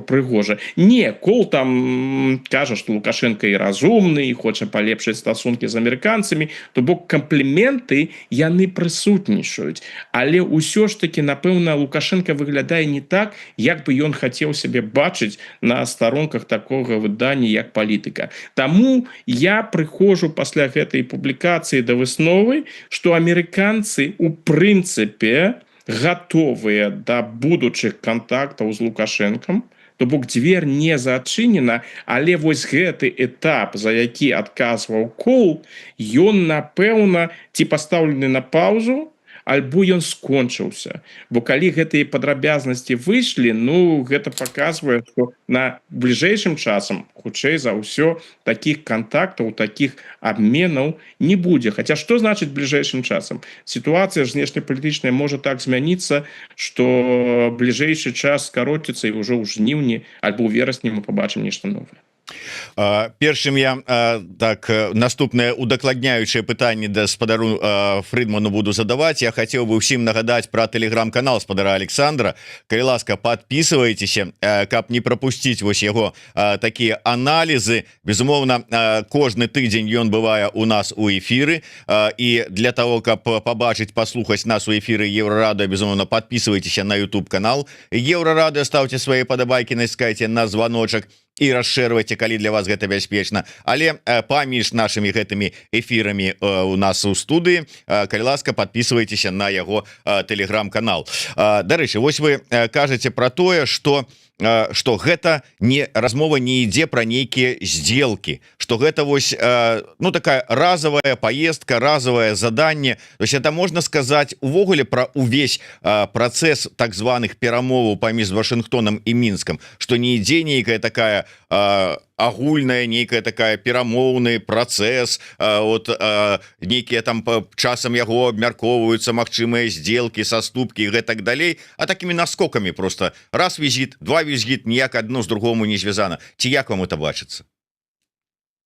Speaker 2: прыгожа. Не, Кол там кажа, что Лукашенко і разумны, і хоча палепшыць стасункі з амерыканцамі, то бок кампліменты, яны прысутнічаюць, але ўсё ж таки, напэўна, Лукашенко выглядае не так, як бы ён хацеў сябе бачыць на старонках такога выдання, як «Палітыка». Таму я прыходжу пасля гэтай публікацыі да высновы, что амерыканцы у прынцыпе гатовыя да будучых кантактаў з Лукашэнкам, то бок дзвер не зачынена, але вось гэты этап, за які адказваў Кол, ён, напэўна, ці пастаўлены на паузу, альбо ён скончыўся. Бо калі гэтыя падрабязнасці выйшлі, ну, гэта паказвае, что на бліжэйшым часам, хутчэй за ўсё, таких кантактаў, таких абменаў не будзе. Хотя что значит бліжэйшым часам? Сітуацыя ж знешнепалітычная можа так змяніцца, что бліжэйшы час скароціцца, і ўжо ў жніўні альбо ў верасні мы побачым нешта новое.
Speaker 1: Першым я так наступнае удакладняючае пытанне да спадару Фрыдману буду задаваць, я хацеў бы ўсім нагадаць про телеграм-канал спадара Александра. Калі ласка, подписывайтесь, каб не пропусціць вось яго такія аналізы. Безумоўна, кожны тыдзень ён бывае у нас у эфіры, і для того, каб побачыць, паслухаць нас у эфіры Еўрарадыё, безумоўна, подписывайтесь на YouTube канал Еўрарадыё, ставьте свои падабайки, націскайте на звоночек і расшэрвайце, калі для вас гэта бяспечна. Але паміж нашими гэтымі эфірамі у нас у студыі, калі ласка, подписывайтесь на яго телеграм-канал. Дарэчы, вось вы кажаце про тое, что гэта не размова не ідзе про нейкія сделки, что гэта вось, ну, такая разовая поездка, разовое заданне. То есть это можно сказать увогуле про увесь процесс так званых перамоваў паміж Вашингтоном і Мінском, что не ідзе нейкая такая агульная нейкая такая перамоўны працэс, вот нейкія там часам яго абмяркоўваюцца магчымыя сделки, саступкі і гэтак далей, а такими наскокамі просто: раз візит, два візит, ніяк одно з другому не звязана? Ці як вам это бачыцца?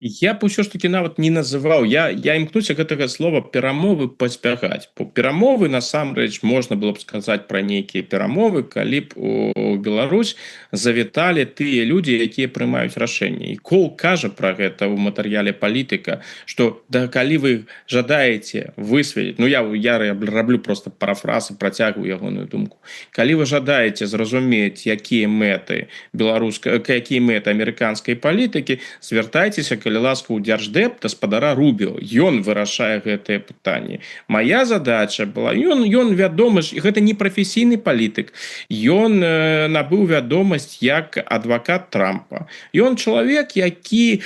Speaker 2: Я б усё ж таки нават не называў, я імкнуся гэтага слова «перамовы» пазбягаць. По перамовы насамрэч можна было б сказаць пра нейкія перамовы, калі б у Беларусь завіталі тыя людзі, якія прымаюць рашэнні. І Кол кажа про гэта ў матэрыяле «Палітыка», что да, калі вы жадаеце высветліць, ну, я раблю просто парафраз, працягваю ягоную думку, калі вы жадаеце зразумець, якія мэты беларуска, якія мэты амерыканскай палітыкі, звяртайцеся, калі калі ласка, у Дзярждэп, да спадара Рубіо, ён вырашае гэтае пытанне. Моя задача была... Ён вядома ж, гэта не прафесійны палітык, ён набыў вядомасць як адвакат Трампа. Ён чалавек, які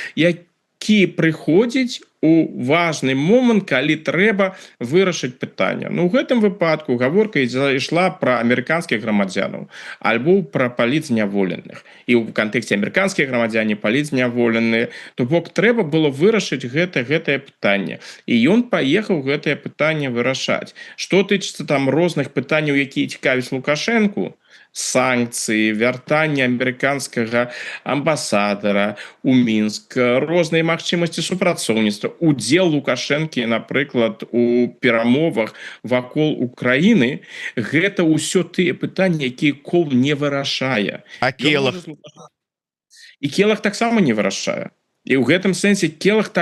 Speaker 2: прыходзіць у важны момант, калі трэба вырашыць пытанне. Ну, у гэтым выпадку гаворка ішла пра амерыканскіх грамадзянаў альбо пра палітзняволеных, і ў кантэксце амерыканскія грамадзяне, палітзняволеныя, то бок трэба было вырашыць гэтае пытанне, і ён паехаў гэтае пытанне вырашаць. Что тычыцца там розных пытанняў, якія цікавіць Лукашэнку, санкцыі, вяртання амерыканскага амбасадара у Мінск, розныя магчымасці супрацоўніцтва, удзел Лукашэнкі, напрыклад, у перамовах вакол Украіны, гэта ўсё тыя пытанні, якія Коул не вырашае.
Speaker 1: А Келаг?
Speaker 2: І Келаг таксама не вырашае. І ў гэтым сэнсе Келаг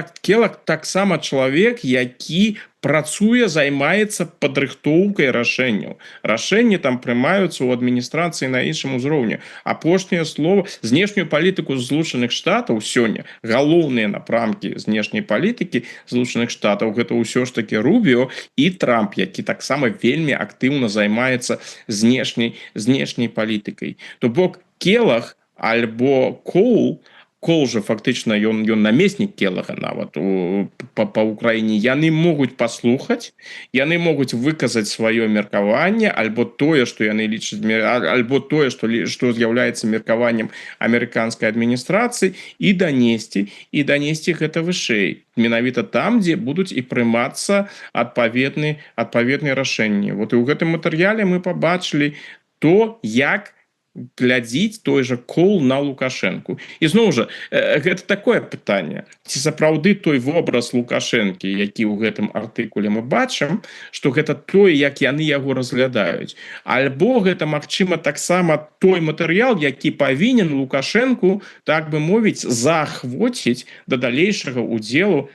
Speaker 2: таксама чалавек, які працуе, займаецца падрыхтоўкай рашэнняў. Рашэнні там прымаюцца ў адміністрацыі на іншым узроўні. Апошняе слово, знешнюю палітыку Злучаных Штатаў сёння, галоўныя напрамкі знешняй палітыкі Злучаных Штатаў — гэта ўсё ж таки Рубіо і Трамп, які таксама вельмі актыўна займаецца знешняй палітыкай. То бок Келаг альбо Коул, Коул жа фактычна ён намеснік Келага нават па Украіне, яны могуць паслухаць, яны могуць выказаць сваё меркаванне альбо тое, што яны лічаць, альбо тое, што з'яўляецца меркаваннем амерыканскай адміністрацыі, і данесці гэта вышэй, менавіта там, дзе будуць і прымацца адпаведныя рашэнні. Вот і ў гэтым матэрыяле мы пабачылі то, як глядзіць той жа Коул на Лукашэнку. Ізноў жа, гэта такое пытанне, ці сапраўды той вобраз Лукашэнкі, які ў гэтым артыкуле мы бачым, что гэта тое, як яны яго разглядаюць, альбо гэта, магчыма, таксама той матэрыял, які павінен Лукашэнку, так бы мовіць, заахвоціць да далейшага удзелу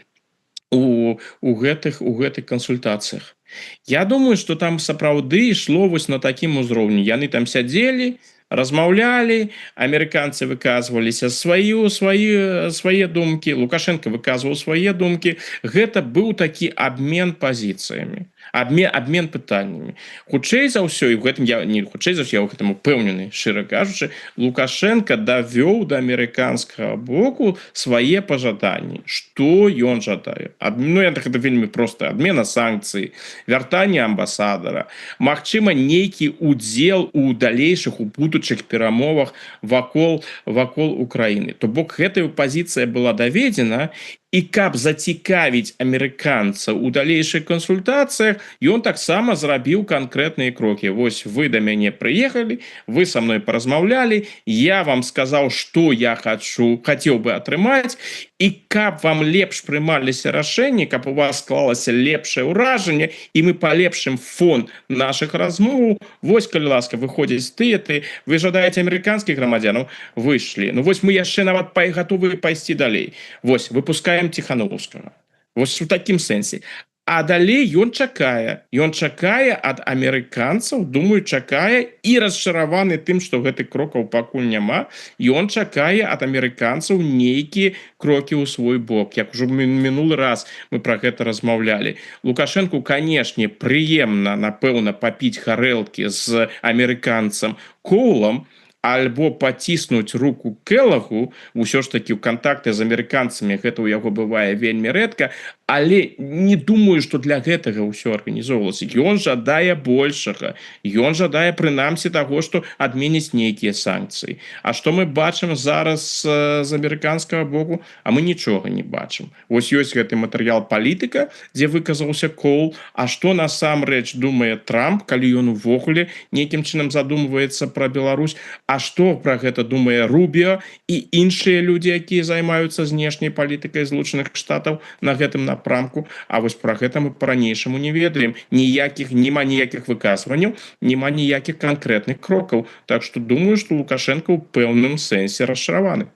Speaker 2: у гэтых кансультацыях. Я думаю, что там сапраўды ішло вось на такім узроўні. Яны там сядзелі, размаўлялі, амерыканцы выказваліся сваю свае свае думкі, Лукашэнка выказваў свае думкі. Гэта быў такі абмен пазіцыямі, обмен пытаннямі. Хутчэй за ўсё, і в гэтым я не, хутчэй за ўсё, я ў гэтым упэўнены, шчыра кажучы, Лукашэнка давёў да амерыканскага боку свае пажаданні, что ён жадае. Ну, я так, это вельмі проста: адмена санкцый, вяртанне амбасадара, магчыма, нейкі удзел у далейшых, у будучых перамовах вакол Украіны. То бок гэтая пазіцыя была даведзена, і каб зацікавіць амерыканцаў у далейшых кансультацыях, ён таксама зрабіў канкрэтныя крокі. Вось вы да мяне прыехалі, вы со мной паразмаўлялі, я вам сказаў, что я хочу, хацеў бы атрымаць, і каб вам лепш прымаліся рашэнні, каб у вас склалася лепшае ўражанне і мы палепшым фон наших размоў, вось, калі ласка, выходзіць тыя, ты вы жадаеце амерыканскіх грамадзянаў, выйшлі. Ну вось мы яшчэ нават гатовы пайсці далей, вось выпускаем Ціханоўскага. Вось у такім сэнсе. А далей ён чакае ад амерыканцаў, думаю, чакае і расчараваны тым, што гэтых крокаў пакуль няма. Ён чакае ад амерыканцаў нейкія крокі ў свой бок. Як ужо мінулы раз мы про гэта размаўлялі, Лукашэнку, канешне, прыемна, напэўна, папіць гарэлкі з амерыканцам Коулам альбо паціснуць руку Келагу. Ўсё ж таки ў кантакты з амерыканцамі гэта ў яго бывае вельмі рэдка, але не думаю, что для гэтага ўсё арганізоўвалася. Ён жадае большага, ён жадае прынамсі таго, что адменіць нейкія санкцыі. А что мы бачым зараз з амерыканскага боку? А мы нічога не бачым. Вось ёсць гэты матэрыял «Палітыка», дзе выказаўся Коул. А что насамрэч думае Трамп, калі ён увогуле нейкім чынам задумваецца пра Беларусь? А что про гэта думае Рубіо і іншыя людзі, якія займаюцца знешняй палітыкай Злучаных Штатаў на гэтым напрамку? А вось про гэта мы по-ранейшаму не ведаем. Ніякіх няма ніякіх выказванняў, няма ніякіх канкрэтных крокаў. Так что думаю, что Лукашэнка ў пэўным сэнсе расчараваны.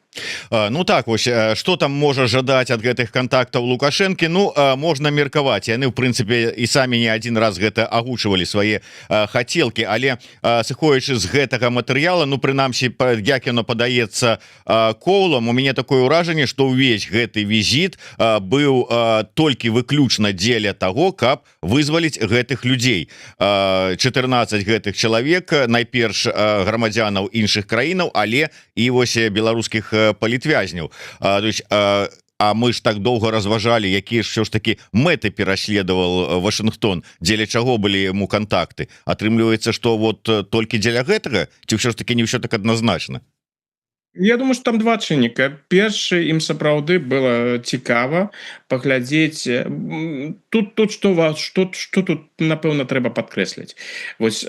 Speaker 1: Ну так вось, что там можа жадаць ад гэтых контактаў Лукашэнкі? Ну, можна меркаваць, яны в прынцыпе і самі не один раз гэта агучвалі, свае хацелкі. Але, сыходзячы з гэтага матэрыяла, ну, прынамсі, як яно падаецца Коулам, у мяне такое ўражанне, что ўвесь гэты візіт быў толькі выключна дзеля того, каб вызваліць гэтых людзей, 14 гэтых чалавек, найперш грамадзянаў іншых краінаў, але і вось беларускіх палітвязняў. То есть а мы ж так доўга разважалі, якія ж все ж таки мэты пераследавал Вашынгтон, дзеля чаго былі ему контакты. Атрымліваецца, что вот толькі дзеля гэтага, ці ўсё ж таки не ўсё так адназначна?
Speaker 2: Я думаю, что там два чынніка. Першы: ім сапраўды было цікава паглядзець. Тут что вас что тут, напэўна, трэба падкрэсліць. Вось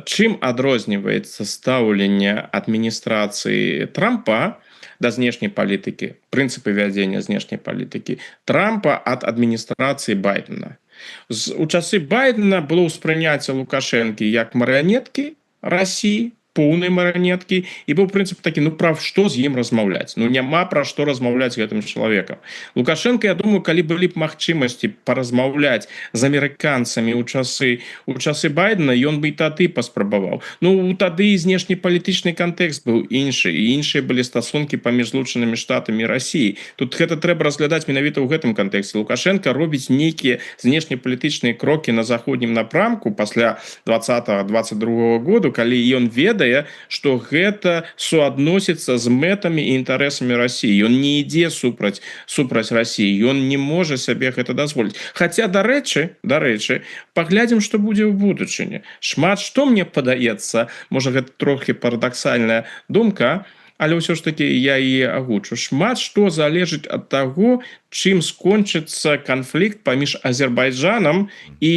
Speaker 2: чым адрозніваецца стаўленне адміністрацыі Трампа да знешняй палітыкі, прынцыпы вядзення знешняй палітыкі Трампа ад адміністрацыі Байдена. У часы Байдена было ўспрыняцце Лукашэнкі як марыянеткі Расіі, поўнай марыянеткі, і быў прынцып такі: ну, пра што з ім размаўляць? Ну, няма пра што размаўляць гэтым чалавекам. Лукашенко, я думаю, калі былі б магчымасці паразмаўляць з амерыканцамі у часы Байдена, ён бы і тады паспрабаваў. Ну, тады знешнепалітычны кантэкст быў іншы, і іншыя былі стасункі паміж Злучанымі Штатамі, Расіі. Тут гэта трэба разглядаць менавіта ў гэтым кантэксце. Лукашенко робіць нейкія знешнепалітычныя крокі на заходнім напрамку пасля 20 22 году, калі ён ведае, что гэта суадносіцца з мэтамі і інтарэсамі Расіі. Ён не ідзе супраць Расіі, ён не можа сабе гэта дазволіць. Хаця, дарэчы, паглядзім, что будзе ў будучыні. Шмат што, мне падаецца, можа, гэта трохі парадаксальная думка, але ўсё ж таки я і агучу: шмат што залежыць ад таго, чым скончыцца канфлікт паміж Азербайджанам і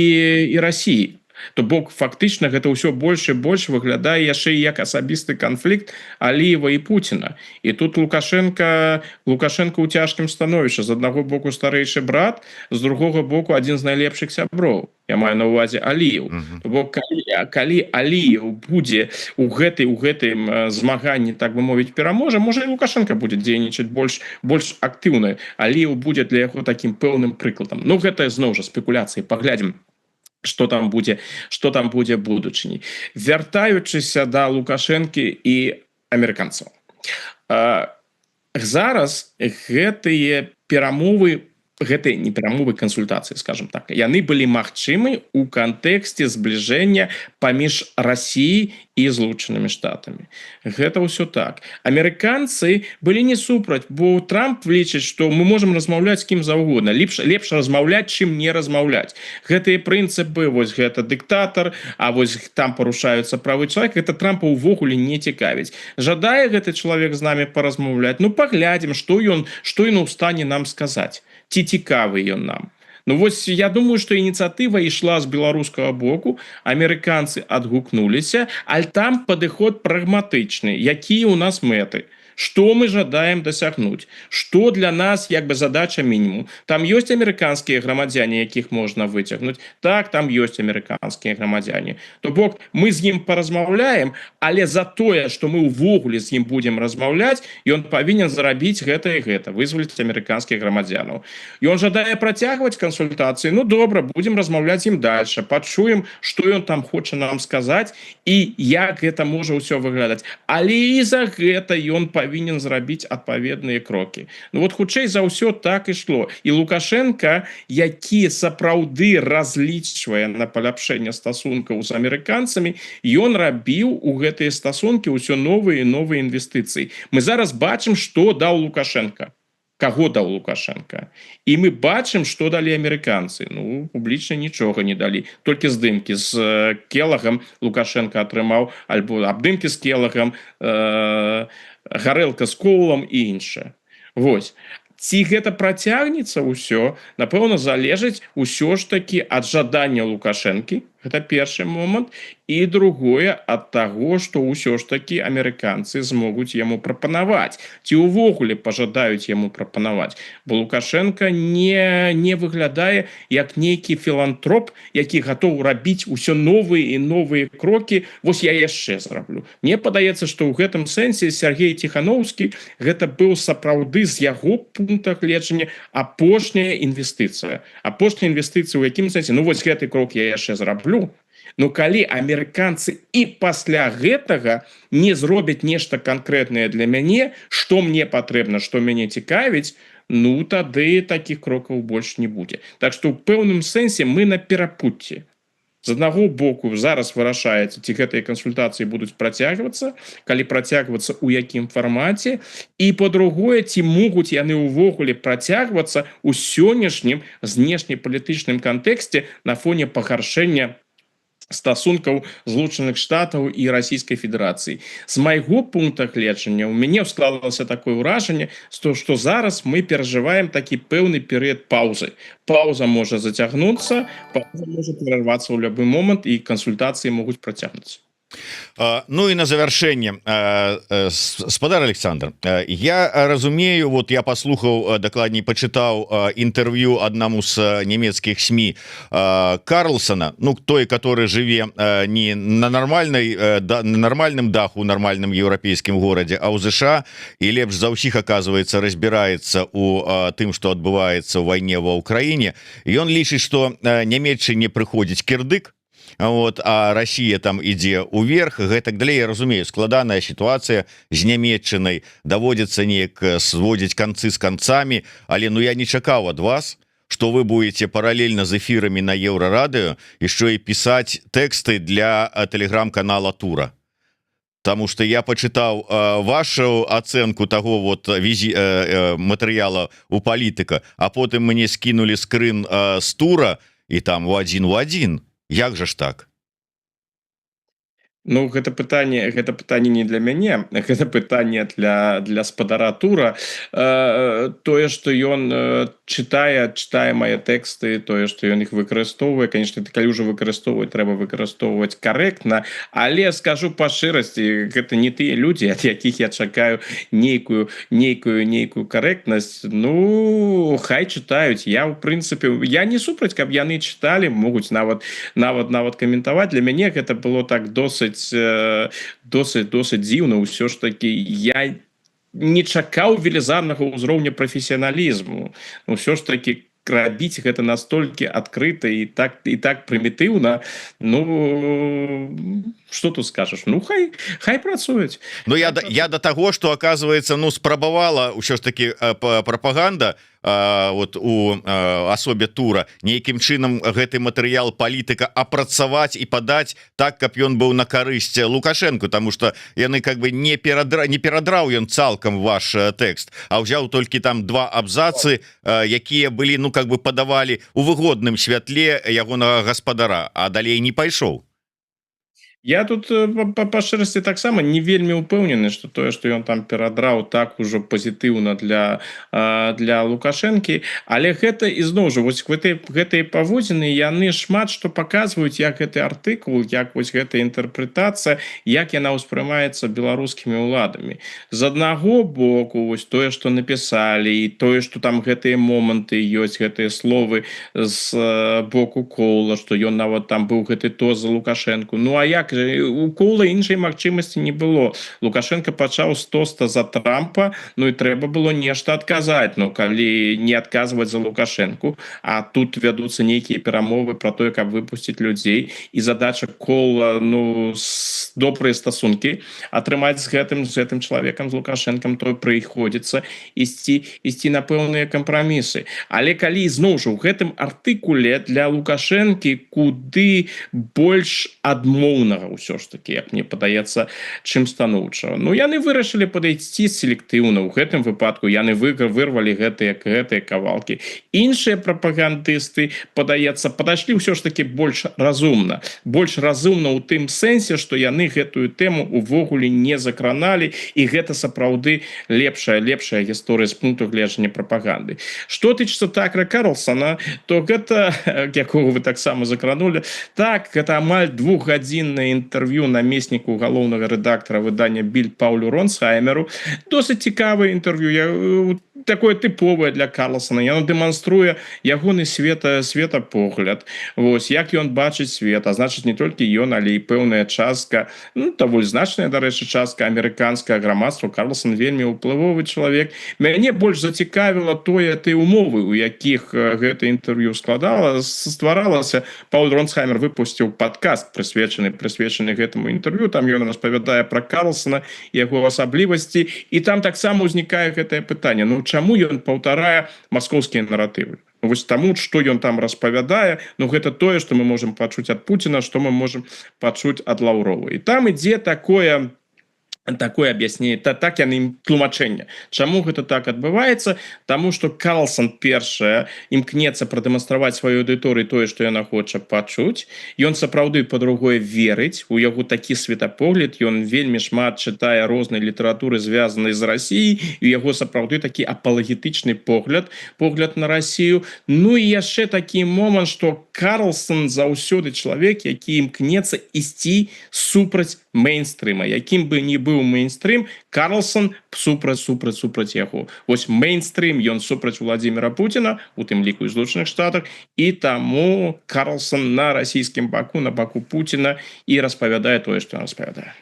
Speaker 2: Расіяй. То бок фактычна гэта ўсё больш і больш выглядае яшчэ і як асабісты канфлікт Аліева і Пуціна. І тут Лукашенко ў цяжкім становішчы: з аднаго боку старэйшы брат, з другога боку адзін з найлепшых сяброў, я маю на увазе Аліеў. То бок калі Аліеў будзе у гэтым змаганні, так бы мовіць, пераможа, можа, і Лукашенко будзе дзейнічаць больш актыўна. Аліеў будзе для яго такім пэўным прыкладам. Ну, гэта зноў жа спекуляцыі, паглядзім, что там будзе будучыні. Вяртаючыся да Лукашэнкі і амерыканцаў, зараз гэтыя перамовы, гэтыя не перамовы, кансультацыі, скажем так, яны былі магчымы у кантэксце збліжэння паміж Расіяй і Злучанымі Штатамі. Гэта ўсё так. Амерыканцы былі не супраць, бо Трамп лічыць, что мы можем размаўляць з кім заўгодна, лепш размаўляць, чым не размаўляць. Гэтыя прынцыпы, вось гэта дыктатар, а вось там парушаюцца правы чалавека, это Трампа ўвогуле не цікавіць. Жадае гэты чалавек з намі паразмаўляць, ну, паглядзім, что ён у стане нам сказаць, ці цікавы ён нам. Ну вось, я думаю, что ініцыятыва ішла з беларускага боку, амерыканцы адгукнуліся, аль там падыход прагматычны: якія у нас мэты, что мы жадаем дасягнуць, что для нас як бы задача мінімум. Там ёсць амерыканскія грамадзяне, якіх можна выцягнуць? Так, там ёсць амерыканскія грамадзяне. То бок мы з ім паразмаўляем, але за тое, что мы ўвогуле з ім будем размаўляць, ён павінен зрабіць гэта і гэта, вызваліць амерыканскіх грамадзянаў. Ён жадае працягваць кансультацыі? Ну добра, будем размаўляць ім дальше, пачуем, что ён там хоча нам сказаць і як гэта можа ўсё выглядаць, але і за гэта ён павінен зрабіць адпаведныя крокі. Ну вот, хутчэй за ўсё, так ішло. І Лукашенко, які сапраўды разлічвае на паляпшэнне стасункаў з амерыканцамі, ён рабіў у гэтыя стасункі ўсё новыя і новыя інвестыцыі. Мы зараз бачым, что даў Лукашенко, каго даў Лукашенко, і мы бачым, что далі амерыканцы. Ну, публічна нічога не далі, толькі здымкі з Келагам Лукашенко атрымаў, альбо абдымкі з Келагам, гарэлка з Коулам і іншае. Вось ці гэта працягнецца ўсё, напэўна, залежыць усё ж такі ад жадання Лукашэнкі Гэта першы момант. І другое, ад таго, што ўсё ж такі амерыканцы змогуць яму прапанаваць ці ўвогуле пажадаюць яму прапанаваць, бо Лукашенко не выглядае як нейкі філантроп, які гатоў рабіць усё новыя і новыя крокі. Вось я яшчэ зраблю. Мне падаецца, што ў гэтым сэнсе Сяргей Ціханоўскі — гэта быў сапраўды з яго пункта гледжання апошняя інвестыцыя. Апошняя інвестыцыя ў якім сэнсе? Ну вось гэты крок я яшчэ зраблю. Но калі амерыканцы і пасля гэтага не зробяць нешта канкрэтнае для мяне, что мне патрэбна, что мяне цікавіць, ну тады таких крокаў больш не будзе. Так что ў пэўным сэнсе мы на перапуцці. З аднаго боку, зараз вырашаецца, ці гэтыя кансультацыі будуць працягвацца, калі працягвацца, у якім фармаце, і, па-другое, ці могуць яны ўвогуле працягвацца у сённяшнім знешнепалітычным кантэксце на фоне пагаршэння стасункаў Злучаных Штатаў і Расійскай Федэрацыі. З майго пункта гледжання, у мяне склалася такое ўражанне, што зараз мы перажываем такі пэўны перыяд паўзы. Паўза можа зацягнуцца, паўза можа прервацца ў любы момант, і кансультацыі могуць працягнуцца.
Speaker 1: Ну і на завяршэнне, спадар Александр, я разумею, вот я паслухаў, дакладней, пачытаў інтэрв'ю аднаму з нямецкіх СМІ Карлсона, ну, той, который жыве не на нармальной да, на нармальным даху, нармальным еўрапейскім горадзе, а ў ЗША, і лепш за ўсіх, оказывается, разбіраецца у тым, что адбываецца ў вайне ва Ўкраіне. Ён лічыць, что Нямеччыне прыходзіць кірдык, вот, а Россия там ідзе уверх, гэтак далей. Я разумею, складаная ситуация з Нямеччынай, даводзіцца неяк сводзіць концы с концами, але, ну, я не чакаў ад вас, что вы будете параллельно з эфирамі на Еўрарадыё еще и писать тэксты для телеграм-канала Тура. Потому что я пачытаў вашу ацэнку того вот візі матэрыяла у «Палітыка», а потым мне скинули скрын с Тура, і там у один у один. Як жа ж так?
Speaker 2: Ну, гэта пытанне не для мяне, гэта пытанне для спадара Тура. Тое, что ён чытае мае тэксты, тое, что ён іх выкарыстоўвае, конечно, ты калі ўжо выкарыстоўваць, трэба выкарыстоўваць карэктна. Але скажу па шчырасці, гэта не тыя людзі, ад якіх я чакаю нейкую карэктнасць. Ну, хай чытаюць. Я, ў прынцыпе, я не супраць, каб яны чыталі, могуць нават каментаваць. Для мяне гэта было так досыць дзіўна. Ўсё ж таки я не чакаў велізарнага ўзроўня прафесіяналізму. Ўсё ж таки рабіць гэта настолькі адкрыта і так прымітыўна. Ну, что тут скажешь? Ну, хай працуюць.
Speaker 1: Ну, я до того, что, оказывается, ну, спрабавала ўсё ж таки прапаганда вот у асобе Тура нейкім чынам гэты матэрыял «Палітыка» апрацаваць і падаць так, каб ён быў на карысць Лукашенко, потому что яны как бы не перадраў ён цалкам ваш тэкст, а ўзяў толькі там два абзацы, якія былі, ну, как бы падавалі у выгодным святле ягонага гаспадара, а далей не пайшоў.
Speaker 2: Я тут па шчырасці таксама не вельмі ўпэўнены, што тое, што ён там перадраў, так ужо пазітыўна для Лукашэнкі. Але гэта ізноў жа вось гэтыя паводзіны, яны шмат што паказваюць, як гэты артыкул, як вось гэта інтэрпрэтацыя, як яна ўспрымаецца беларускімі ўладамі. З аднаго боку, вось тое, што напісалі, і тое, што там гэтыя моманты ёсць, гэтыя словы з боку Кола, што ён нават там быў гэты тост за Лукашэнку. Ну а як же, у Кола іншай магчымасці не было? Лукашенко пачаў з тоста за Трампа, ну і трэба было нешта адказаць. Ну, калі не адказваць за Лукашенко, а тут вядуцца нейкія перамовы про тое, каб выпусціць людзей, і задача Кола, ну, добрыя стасункі атрымаць з гэтым чалавекам, з Лукашэнкам, то прыходзіцца ісці на пэўныя кампрамісы. Але калі зноў жа ў гэтым артыкуле для Лукашэнкі куды больш адмоўнага. цікавага ўсё ж таки, як мне падаецца, чым станоўчага. Ну, яны вырашылі падысці селектыўна. У гэтым выпадку яны вырвалі гэтыя кавалкі. Іншыя прапагандысты, падаецца, падашлі ўсё ж таки больш разумна, больш разумна ў тым сэнсе, што яны гэтую тэму увогуле не закраналі, і гэта сапраўды лепшая гісторыя з пункту гледжання прапаганды. Что тычыцца Такера Карлсона, то гэта, якога вы таксама закранули, так, гэта амаль двухгадзіннае інтэрв'ю намесніку галоўнага рэдактара выдання «Більд» Паулю Ронсхаймеру. Досыць цікавае інтэрв'ю, такое тыповае для Карлсона. Яно дэманструе ягоны светапогляд. Вось як ён бачыць свет, а значыць, не толькі ён, але і пэўная частка, ну, даволі значная, дарэчы, частка амерыканскага грамадства. Карлсон вельмі ўплывовы чалавек. Мяне больш зацікавіла тое, ты умовы, у якіх гэта інтэрв'ю стваралася. Пауль Ронсхаймер выпусціў падкаст, прысвечаны гэтаму інтэрв'ю. Там ён распавядае про Карлсона, яго асаблівасці, і там таксама ўзнікае гэтае пытанне: ну, чаму ён паўтарае маскоўскія наратывы? Вось таму, што ён там распавядае, ну, гэта тое, што мы можем пачуць ад Пуціна, што мы можем пачуць ад Лаўрова. І там ідзе такое объяснение, так яны ім тлумачэнне, чаму гэта так адбываецца: таму что Карлсон, першае, імкнецца прадэманстраваць сваю аўдыторыі тое, што яна хоча пачуць. Ён сапраўды, по-другое, верыць, у яго такі светапогляд, ён вельмі шмат чытае рознай літаратуры, звязанай з Расіяй, у яго сапраўды такі апалагетычны погляд на Расію. Ну і яшчэ такі момант, что Карлсон заўсёды чалавек, які імкнецца ісці супраць мейнстрыма. Якім бы ні быў мейнстрым, Карлсон супраць яго. Вось мейнстрым, ён супраць Владимира Путина, у тым ліку і Злучаных Штатах, і таму Карлсон на расійскім баку, на баку Путина, і распавядае тое, што распавядае.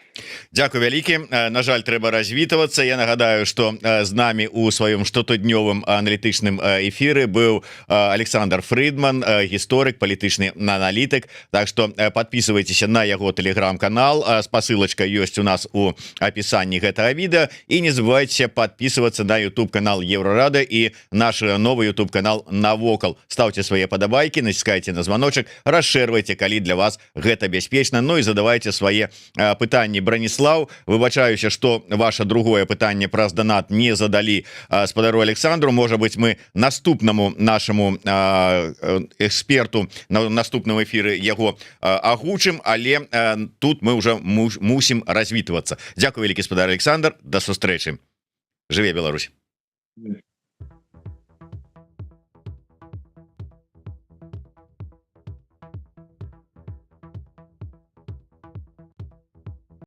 Speaker 1: Дякую вялікі. На жаль, трэба развітвацца. Я нагадаю, что з нами у сваём штотыднёвым аналітычным эфіры быў Александр Фридман, гісторык, палітычны аналітык. Так что подписывайтесь на яго телеграм-канал, спасылочка ёсць у нас у опісанні гэтага відэа, і не забывайте подписываться на YouTube канал Еўрарадыё і наш новый YouTube канал «Навокал». Ставьте свои падабайки, націскайте на звоночек, расшэрвайте, калі для вас гэта бяспечна. Ну і задавайте свае пытанні. Браніслав, выбачаюся, что ваше другое пытанне праз донат не задалі спадару Александру. Может быть, мы наступнаму нашаму эксперту на наступным эфиры яго агучым, але тут мы уже мусім развітвацца. Дякую вялікі, спадар Александр, да сустрэчы. Жыве Беларусь!